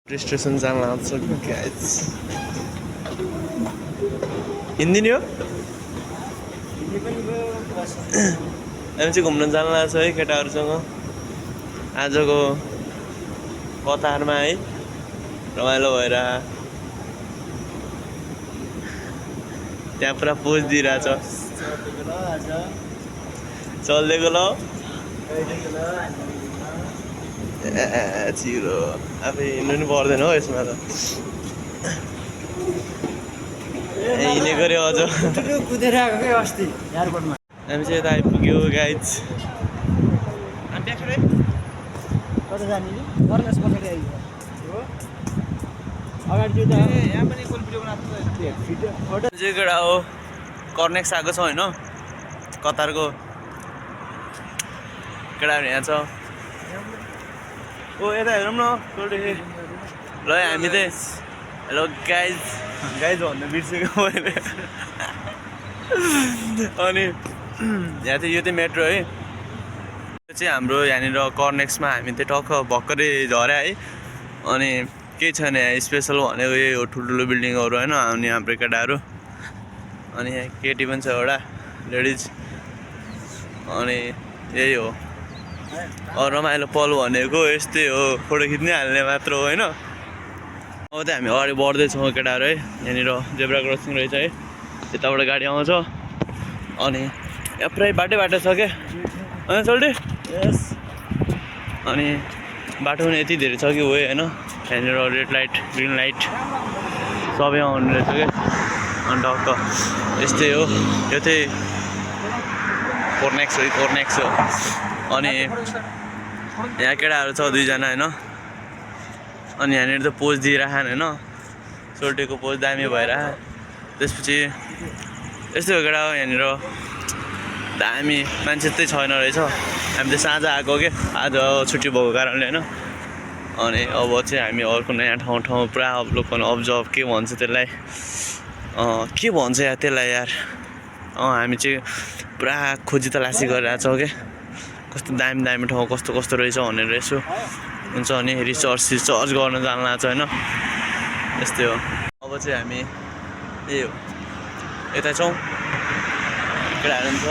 Station जान लाग्छ guys Hindi नि हो हामी चाहिँ घुम्न जान लाग्छ है केटाहरूसँग आजको कतारमा है रमाइलो भएर त्यहाँ पुरा पोज दिइरहेछ चल्देको ल छिरो आफै हिँड्नु नि पर्दैन हो यसमा त हिँडेको रे अझ कुदेर आएको के अस्ति एयरपोर्टमा हामी चाहिँ यता आइपुग्यो गाइज कता जाने नि कर्नेस पछाडि आइयो हो अगाडि त्यो त यहाँ पनि कोल भिडियो बनाएको फोटो चाहिँ केटा हो कर्नेक्स आएको छ होइन कतारको केटाहरू यहाँ छ ओ यता हेरौँ न ल हामी चाहिँ हेलो गाइज गाइज भन्नु बिर्सेको मैले अनि यहाँ चाहिँ यो चाहिँ मेट्रो है यो चाहिँ हाम्रो यहाँनिर कर्नेक्समा हामी चाहिँ टक्क भर्खरै झऱ्यो है अनि केही छैन यहाँ स्पेसल भनेको यही हो ठुल्ठुलो बिल्डिङहरू होइन अनि हाम्रो केटाहरू अनि यहाँ केटी पनि छ एउटा लेडिज अनि यही हो रमाइलो पल भनेको यस्तै हो फोटो खिच्नै हाल्ने मात्र हो होइन अब चाहिँ हामी अगाडि बढ्दैछौँ केटाहरू है यहाँनिर जेब्रा क्रसिङ रहेछ है यताबाट गाडी आउँछ अनि यहाँ पुरै बाटो छ क्या होइन चल्टे यस अनि बाटो पनि यति धेरै छ कि हो होइन यहाँनिर रेड लाइट ग्रिन लाइट सबै आउनु रहेछ क्या अनि टक्क यस्तै हो यो चाहिँ कोर्नेक्स हो अनि यहाँ केटाहरू छ दुईजना होइन अनि यहाँनिर त पोज दिइरहन् होइन सोल्टेको पोज दामी भएर त्यसपछि यस्तै हो केटा हो यहाँनिर दामी मान्छे चाहिँ छैन रहेछ हामी त साँझ आएको के आज छुट्टी भएको कारणले होइन अनि अब चाहिँ हामी अर्को नयाँ ठाउँ पुरा अवलोकन अब्जर्भ के भन्छ त्यसलाई के भन्छ यार त्यसलाई यार हामी चाहिँ पुरा खोजी तलासी गरिरहेछौँ क्या कस्तो दामी ठाउँ कस्तो रहेछ भनेर यसो हुन्छ अनि रिसर्च गर्न जान लाग्छ होइन यस्तै हो अब चाहिँ हामी यही हो यता छौँ केटाहरू पनि छ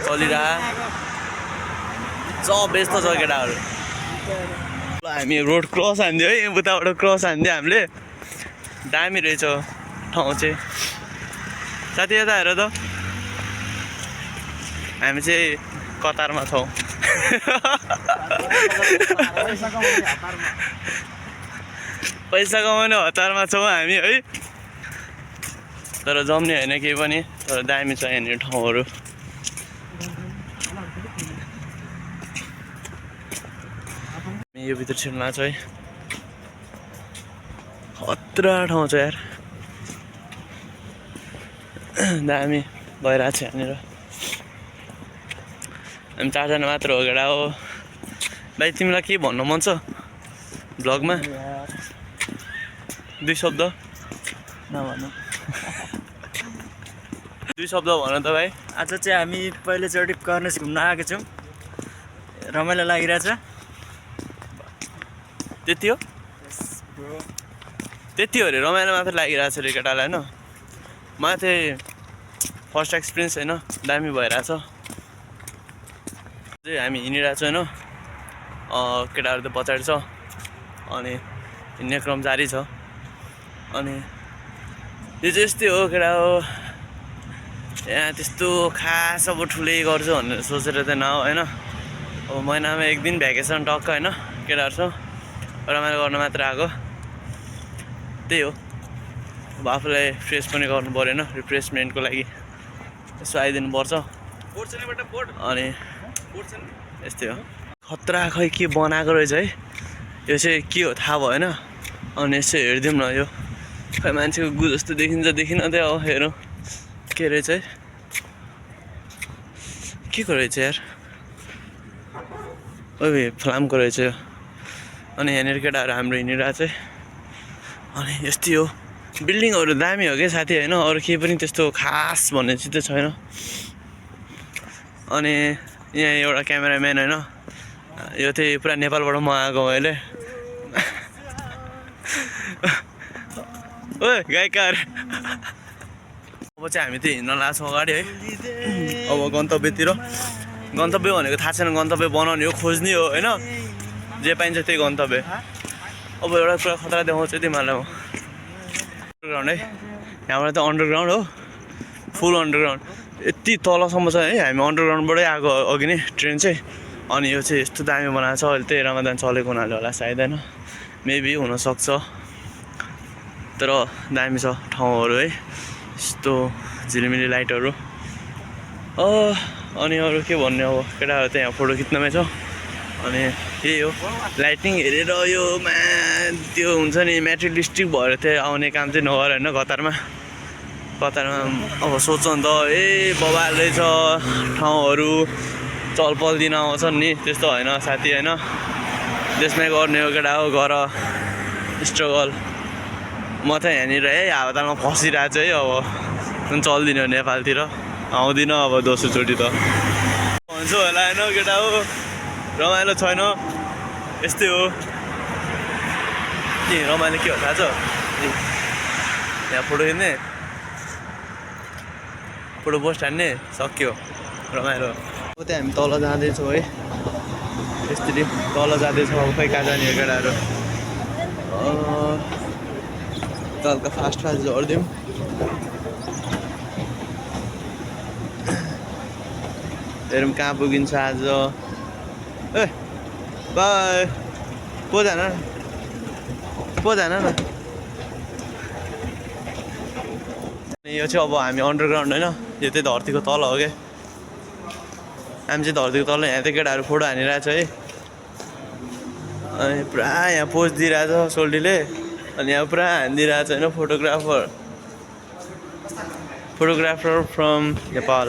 चलिरह व्यस्त छ केटाहरू ल हामी रोड क्रस हान्दियो है उताबाट क्रस हान्दियो हामीले दामी रहेछ ठाउँ चाहिँ साथी यता हेर त हामी चाहिँ कतारमा छौँ पैसा कमाउने हतारमा छौँ हामी है तर जम्ने होइन केही पनि तर दामी छ यहाँनिर ठाउँहरू यो भित्र छिर्नु लाग्छ है खतरा ठाउँ छ यार दामी भइरहेको छ यहाँनिर हामी चारजना मात्र हो केटा हो भाइ तिमीलाई के भन्नु मन छ भ्लगमा दुई शब्द नभन्नु दुई शब्द भन त भाइ आज चाहिँ हामी पहिलोचोटि कर्नेस घुम्न आएको छौँ रमाइलो लागिरहेछ त्यति हो अरे रमाइलो मात्र लागिरहेछ अरे केटालाई होइन मलाई चाहिँ फर्स्ट एक्सपिरियन्स होइन दामी भइरहेछ हामी हिँडिरहेको छौँ होइन केटाहरू त पछाडि छ अनि हिँड्ने क्रम जारी छ अनि यो चाहिँ यस्तै हो केटा हो यहाँ त्यस्तो खास अब ठुलै गर्छु भनेर सोचेर त न होइन अब महिनामा एक दिन भ्याकेसन टक्क होइन केटाहरूसँग रमाइलो गर्न मात्र आएको त्यही हो अब आफूलाई फ्रेस पनि गर्नु पऱ्यो होइन रिफ्रेसमेन्टको लागि यसो आइदिनु पर्छ अनि यस्तै हो खतरा खै के बनाएको रहेछ है यो चाहिँ के हो थाहा भएन अनि यसो हेरिदिउँ न यो खै मान्छेको गु जस्तो देखिन्छ देखिन त्यही हो हेरौँ के रहेछ है के को रहेछ यार ओ फ्लामको रहेछ यो अनि यहाँनिर केटाहरू हाम्रो हिँडिरहेको चाहिँ अनि यस्तै हो बिल्डिङहरू दामी हो क्या साथी होइन अरू केही पनि त्यस्तो खास भन्ने चाहिँ त छैन अनि यहाँ एउटा क्यामेराम्यान होइन यो चाहिँ पुरा नेपालबाट मगाएको मैले ओ गायकार अब चाहिँ हामी त्यो हिँड्न लाग्छौँ अगाडि है अब गन्तव्यतिर गन्तव्य भनेको थाहा छैन गन्तव्य बनाउने हो खोज्ने हो होइन जे पाइन्छ त्यही गन्तव्य अब एउटा कुरा खतरा देखाउँछु तिमीहरूलाई म अन्डरग्राउन्ड है यहाँबाट त अन्डरग्राउन्ड हो फुल अन्डरग्राउन्ड यति तलसम्म छ है हामी अन्डरग्राउन्डबाटै आएको अघि नै ट्रेन चाहिँ अनि यो चाहिँ यस्तो दामी बनाएको छ अहिले त्यही रमादान चलेको हुनाले होला सायद होइन मेबी हुनसक्छ तर दामी छ ठाउँहरू है यस्तो झिलिमिली लाइटहरू अनि अरू के भन्ने अब केटाहरू त यहाँ फोटो खिच्नमै छ अनि त्यही हो लाइटिङ हेरेर यो त्यो हुन्छ नि मेटेरियलिस्टिक भएर चाहिँ आउने काम चाहिँ नगर होइन कतारमा अब सोच नि त बबालै छ ठाउँहरू चलपल दिन आउँछन् नि त्यस्तो होइन साथी होइन त्यसमै गर्ने हो केटा हो गर स्ट्रगल म त यहाँनिर है हावातालमा फसिरहेको छु है अब चल्दिनँ नेपालतिर आउँदिनँ अब दोस्रोचोटि त भन्छु होला होइन केटा हो रमाइलो छैन यस्तै हो के रमाइलो के हो थाहा छ यहाँ फोटो खिच्ने फोटो पोस्ट हान्ने सक्यो रमाइलो अब त्यहाँ हामी तल जाँदैछौँ है यसरी तल जाँदैछौँ अब खै कहाँ जाने हो केटाहरू हल्का फास्ट झर्दिउँ हेरौँ कहाँ पुगिन्छ आज ए बाई पो जान न यो चाहिँ अब हामी अन्डरग्राउन्ड होइन यो चाहिँ धरतीको तल हो क्या हामी चाहिँ धरतीको तल यहाँ चाहिँ केटाहरू फोटो हानिरहेको छ है अनि पुरा यहाँ पोज दिइरहेछ सोल्टीले अनि यहाँ पुरा हानिदिइरहेको छ होइन फोटोग्राफर फ्रम नेपाल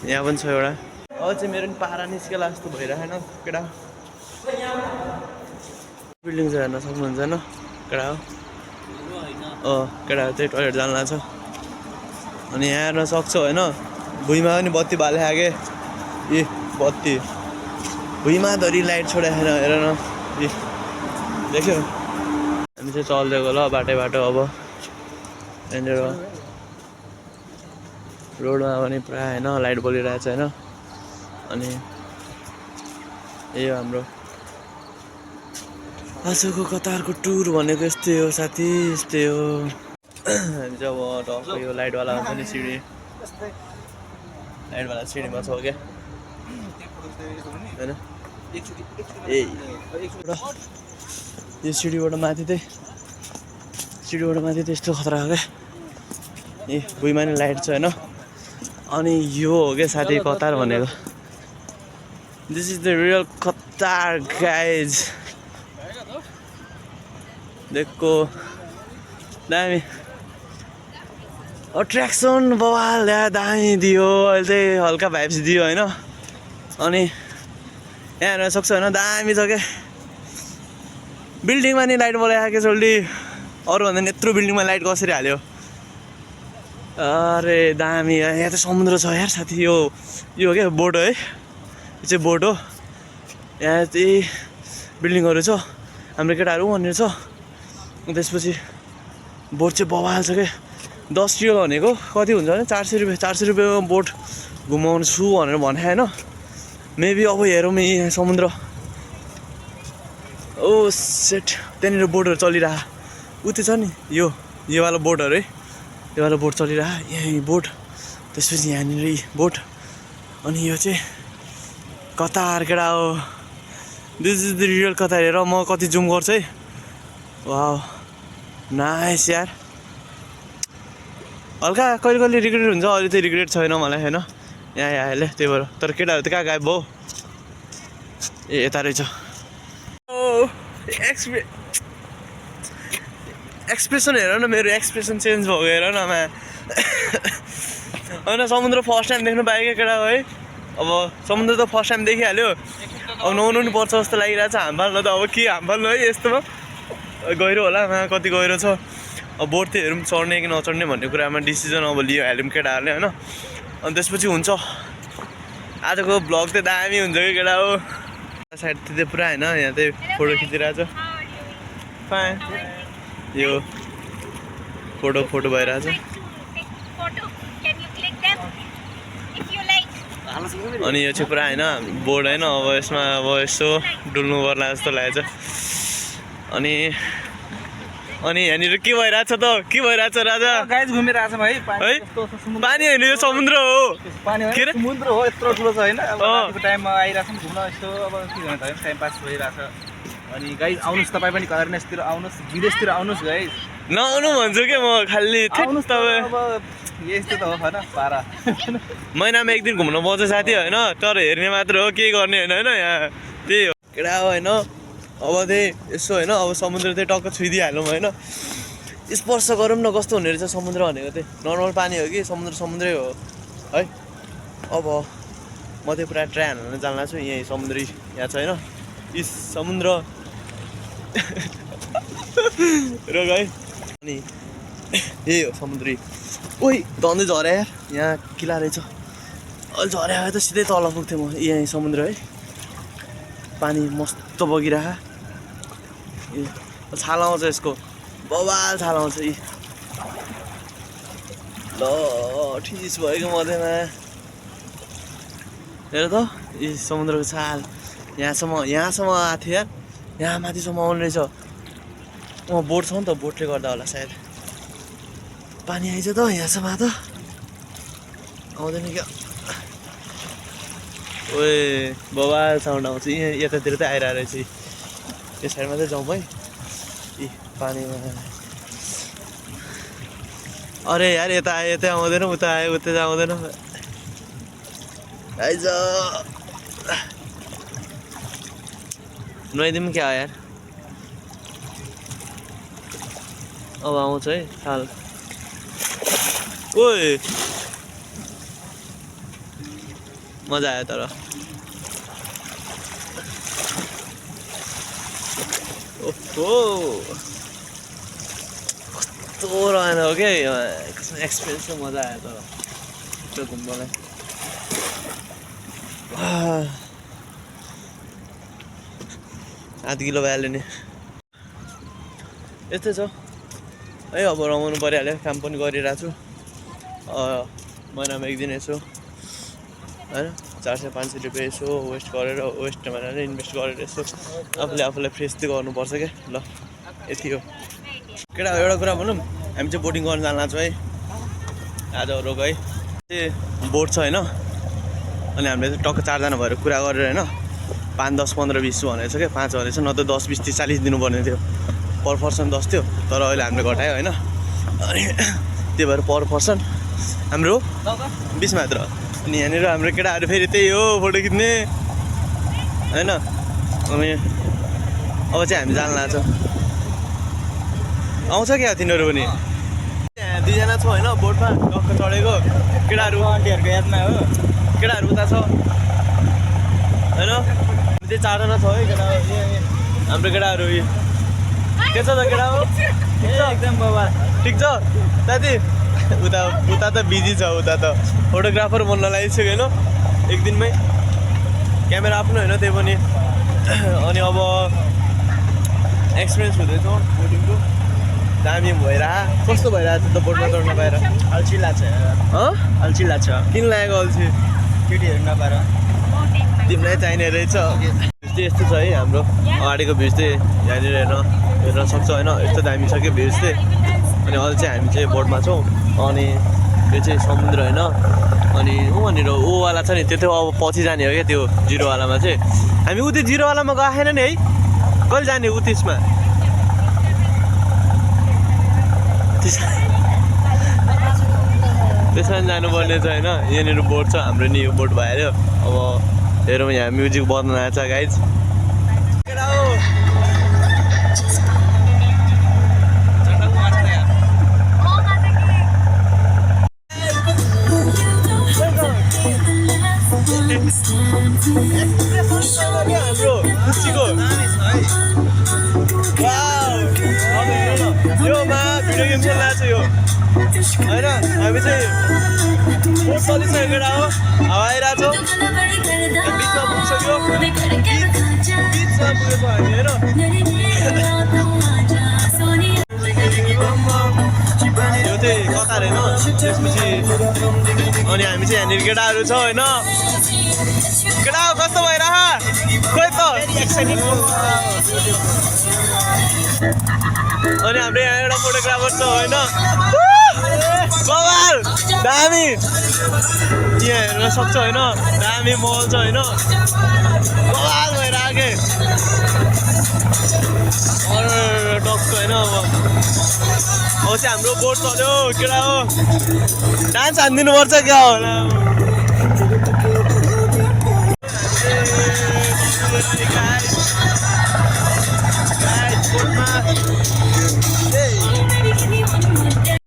यहाँ पनि छ एउटा अब चाहिँ मेरो पनि पारा निस्केला जस्तो भइरहेन केटा बिल्डिङ चाहिँ हेर्न सक्नुहुन्छ होइन केटा हो केटाहरू चाहिँ टोइलेट जानु लाग्छ अनि यहाँ हेर्न सक्छ होइन भुइँमा पनि बत्ती बाले आगे ए बत्ती भुइँमा धरि लाइट छोडेर हेर न ए देख्यो हामी चाहिँ चल्दिएको ल बाटो अब यहाँनिर रोडमा पनि पुरा होइन लाइट बलिरहेछ होइन अनि यही हो हाम्रो आजको कतारको टुर भनेको यस्तै हो साथी यस्तै हो हामी चाहिँ अब टक्क यो लाइटवाला हुन्छ नि सिँढी लाइटवाला सिँढीमा छ क्या होइन ए यो सिँढीबाट माथि त्यस्तो खतरा हो क्या ए भुइँमा नि लाइट छ होइन अनि यो हो क्या साथी कतार भनेको this is the real Qatar guys देखो दामी अट्र्याक्सन बवाल यहाँ दामी दियो अहिले चाहिँ हल्का भाइब्स दियो होइन अनि यहाँ हेर्न सक्छ होइन दामी छ क्या बिल्डिङमा नि लाइट बोलाएको क्या सोल्टी अरूभन्दा नि यत्रो बिल्डिङमा लाइट कसरी हाल्यो अरे दामी यहाँ त समुद्र छ यार साथी यो क्या बोट हो है यो चाहिँ बोट हो यहाँ चाहिँ बिल्डिङहरू छ हाम्रो केटाहरू भनेर छ त्यसपछि बोट चाहिँ बवाल छ क्या 10 रियल भनेको कति हुन्छ भने 400 रुपियाँमा बोट घुमाउँछु भनेर भने होइन मेबी अब हेरौँ यहाँ समुद्र ओ सेट त्यहाँनिर बोटहरू चलिरह उ त्यो छ नि योवाला बोटहरू है योवाला बोट चलिरह यही बोट त्यसपछि यहाँनिर बोट अनि यो चाहिँ कतार केटा हो this is the real Qatar हेर म कति जुम गर्छु है वाउ नाइस यार हल्का कहिले रिग्रेट हुन्छ अहिले चाहिँ रिग्रेट छैन मलाई होइन यहाँ आएले त्यही भएर तर केटाहरू त कहाँ गायब भयो ए यता रहेछ एक्सप्रेसन हेर न मेरो एक्सप्रेसन चेन्ज भएको हेर न होइन समुद्र फर्स्ट टाइम देख्नु पाएँ क्या केटा हो है अब समुद्र त फर्स्ट टाइम देखिहाल्यो अब नुहाउनु नि पर्छ जस्तो लागिरहेको छ हामफाल्न त अब के हामफाल्नु है यस्तोमा गहिरो होला कति गहिरो छ अब बोट चाहिँ हेरौँ चढ्ने कि नचढ्ने भन्ने कुरामा डिसिजन अब लियो हाल्यौँ केटाहरूले होइन अनि त्यसपछि हुन्छ आजको ब्लग चाहिँ दामी हुन्छ कि केटा हो साइड चाहिँ पुरा होइन यहाँ चाहिँ फोटो खिचिरहेको छ फाइन यो फोटो भइरहेछ अनि यो चाहिँ पुरा होइन बोर्ड होइन अब यसमा अब यसो डुल्नु पर्ला जस्तो लागेको छ अनि यहाँनिर के भइरहेछ त के भइरहेछ राजा गाइस घुमिरहेछ भाइ है पानी होइन यो समुद्र हो पानी के रे? समुद्र हो यत्रो ठुलो छ होइन अब रातिको टाइममा आइरहेछौँ घुम्न यस्तो अब के गर्नु त टाइम पास भइरहेछ अनि गाइस आउनुहोस् तपाईँ पनि अवेरनेसतिर आउनुहोस् विदेशतिर आउनुहोस् गाइस नआउनु भन्छु के म खालि आउनुहोस् तपाईँ अब यस्तो त हो होइन पारा महिनामा एक दिन घुम्न पाउँछ साथी होइन तर हेर्ने मात्र हो केही गर्ने होइन होइन यहाँ त्यही हो केटा हो होइन अब त्यही यसो होइन अब समुद्र चाहिँ टक्क छुइदिइहालौँ होइन स्पर्श गरौँ न कस्तो हुने रहेछ समुद्र भनेको चाहिँ नर्मल पानी हो कि समुद्रै हो है अब म चाहिँ पुरा ट्राई हाल्न जान्ला छु यहीँ समुद्री यहाँ छ होइन यी समुद्र र है अनि यही हो समुद्री ओइ धन्दै झऱ्यो यार यहाँ किला रहेछ अलि झऱ्यो भए त सिधै तल पुग्थेँ म यहीँ समुद्र है पानी मस्त बगिरह ए छाल आउँछ यसको बवाल छाल आउँछ यी ल ठिस भएको मध्येमा हेर त यी समुद्रको छाल यहाँसम्म आएको थियो यार यहाँ माथिसम्म आउने रहेछ बोट छ नि त बोटले गर्दा होला सायद पानी आइज त यहाँसम्म त आउँदैन क्या ओए बवाल साउन्ड आउँछ यहाँ यतातिर त आइरहेको रहेछ यो साइडमा चाहिँ जाउँ है यी पानीमा अरे यार यता आयो यतै आउँदैन उता आयो उता आउँदैन आइज नुहाइदिउँ क्या हो यार अब आउँछ है साल ओए मजा आयो तर ओहो कस्तो रहेन हो क्या एक्सपिरियन्स चाहिँ मजा आयो तर त्यो घुम्नलाई आधा किलो भइहाल्यो नि यस्तै छ है अब रमाउनु परिहाल्यो काम पनि गरिरहेको छु महिनामा एक दिन यसो होइन 400-500 रुपियाँ यसो वेस्टमा इन्भेस्ट गरेर यसो आफूलाई फ्रेस चाहिँ गर्नुपर्छ क्या ल यति हो केटा एउटा कुरा भनौँ हामी चाहिँ बोटिङ गर्न जान लाग्छौँ है आज रोग है त्यो बोट छ होइन अनि हामीले चाहिँ टक्क 4 जना भएर कुरा गरेर होइन 5, 10, 15, 20 भनेको छ क्या 5 भनेको छ न त 10, 20, 30, 40 दिनुपर्ने थियो पर पर्सन 10 थियो तर अहिले हामीले घटायो होइन अनि त्यही भएर पर पर्सन हाम्रो 20 मात्र अनि यहाँनिर हाम्रो केटाहरू फेरि त्यही हो फोटो खिच्ने होइन अनि अब चाहिँ हामी जान लाग्छ आउँछ क्या तिनीहरू पनि यहाँ 2 जना छ होइन बोटमा टक्क चढेको केटाहरू आन्टीहरूको यादमा हो केटाहरू उता छ होइन त्यही 4 जना छ है केटा हाम्रो केटाहरू के छ त केटा हो एकदम बाबा ठिक छ साथी उता त बिजी छ उता त फोटोग्राफर बन्न लागिसक्यो होइन एक दिनमै क्यामेरा आफ्नो होइन त्यही पनि अनि अब एक्सपिरियन्स हुँदैछ बोटिङको दामी भइरहेको कस्तो भइरहेको छ त बोटमा चढ्न पाएर अल्छी लाग्छ अल्छी लाग्छ किन लागेको अल्छी केटीहरू नपाएर तिमीलाई चाहिने रहेछ यस्तो छ है हाम्रो अगाडिको भ्युज चाहिँ यहाँनिर हेर्न सक्छ होइन यस्तो दामी छ कि भ्युज चाहिँ अनि अहिले चाहिँ हामी चाहिँ बोटमा छौँ अनि यो चाहिँ समुद्र होइन अनि वहाँनिर ओवाला छ नि त्यो अब पछि जाने हो क्या त्यो जिरोवालामा चाहिँ हामी उति जिरोवालामा गएको छैन नि है कहिले जाने उ त्यसमा त्यसमा जानुपर्ने छ होइन यहाँनिर बोट छ हाम्रो नि यो बोट भइहाल्यो अब हेरौँ यहाँ म्युजिक बज्न आएको छ गाइज हाम्रो खुसीको योमा भिडियो गेम खेल्नु छ यो होइन हामी चाहिँ बोट चलिसकेको केटा हो हावा आइरहेको छ बिचमा पुगिसक्यो बिचमा पुगेको हामी होइन त्यसपछि अनि हामी चाहिँ यहाँनिर केटाहरू छ होइन केटा कस्तो भइरह खोइ त अनि हाम्रो यहाँ एउटा फोटोग्राफर छ होइन कमाल दामी यहाँ हेर्न सक्छ होइन दामी मल छ होइन कमाल भइरहेको टक्क होइन अब चाहिँ हाम्रो बोट चल्यो केटा हो डान्स हानिदिनुपर्छ क्या होला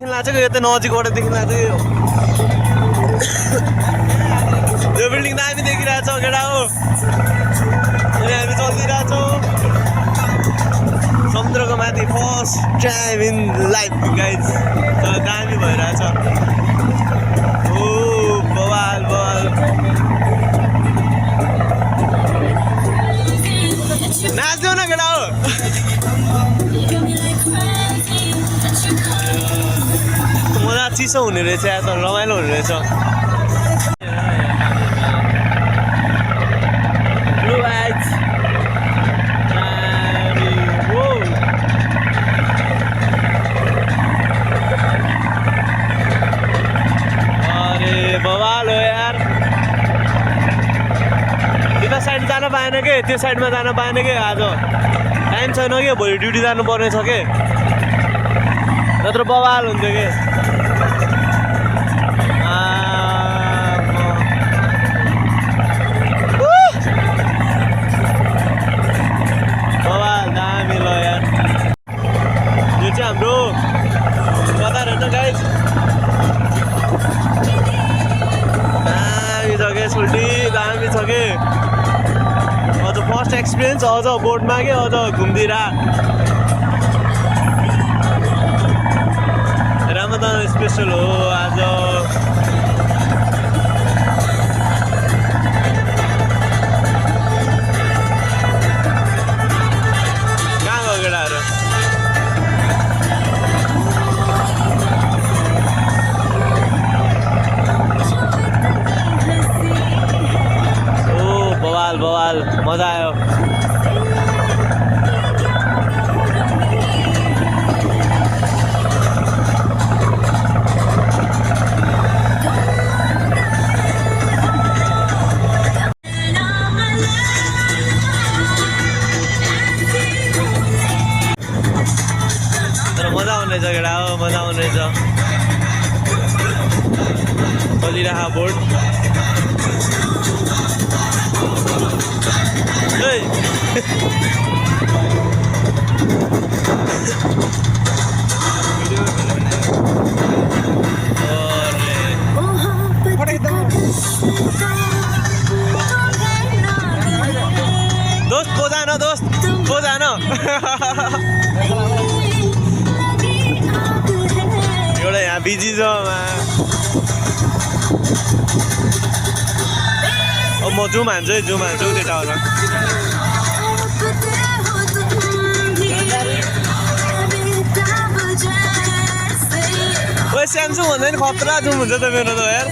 लाग्छ यो त नजिकबाट देखि लाग्छ यो बिल्डिङ दामी देखिरहेछ केटा हो अनि हामी चलिरहेछौँ समुद्रको माथि first time in life guys तर दामी भइरहेछ ओ बवाल बवाल नाच्देऊ न केटा हो मजा चिसो हुने रहेछ या त रमाइलो हुने रहेछ ब्लु लाइट्स अरे बवाल हो यार यता साइड जान पाएन के त्यो साइडमा जान पाएन के आज टाइम छैन कि भोलि ड्युटी जानुपर्ने छ के नत्र बवाल हुन्थ्यो के बवाल दामी ल यार यो चाहिँ हाम्रो कता रहेछ गाइज दामी छ के छुट्टी दामी छ के अझ फर्स्ट एक्सपिरियन्स अझ बोटमा के अझ घुम्दिरा रमजान स्पेसल हो आज कहाँ गयो केटाहरू ओ बवाल बवाल मजा आयो मजा आउने रहेछ केटा हो मजा आउने रहेछ चलिरह बोर्ड दोस्त बोझान दोस्त बोझान एउटा यहाँ बिजी छ अब म जुम हान्छु है जुम हान्छु त्यो टावरमा ओए स्यामसङ भन्दा नि खतरा जुम हुन्छ त मेरो त यार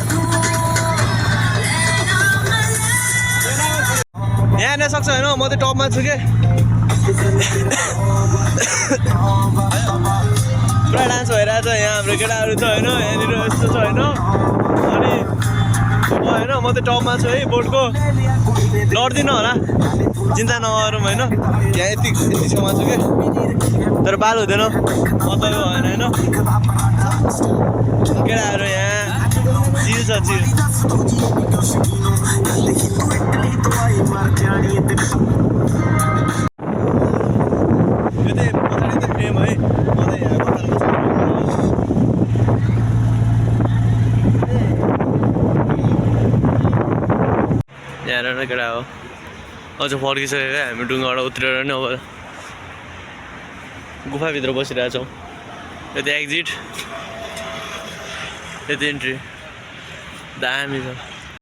यहाँ हेर्न सक्छ होइन म त टपमा छु के पुरा डान्स भइरहेछ यहाँ हाम्रो केटाहरू छ होइन यहाँनिर यस्तो छ होइन अनि होइन म त टपमा छु है बोटको लड्दिनँ होला चिन्ता नगरौँ होइन यहाँ यति छेउमा छु कि तर बाल हुँदैन मतलब भएन होइन केटाहरू यहाँ चिल छ चिल यो चाहिँ पछाडि त फ्रेम है म त यहाँ कतारमा छु यहाँ केटा हो अझ फर्किसकेको हामी डुङ्गाबाट उत्रेर नि अब गुफाभित्र बसिरहेछौँ यति एक्जिट यति इन्ट्री दामी छ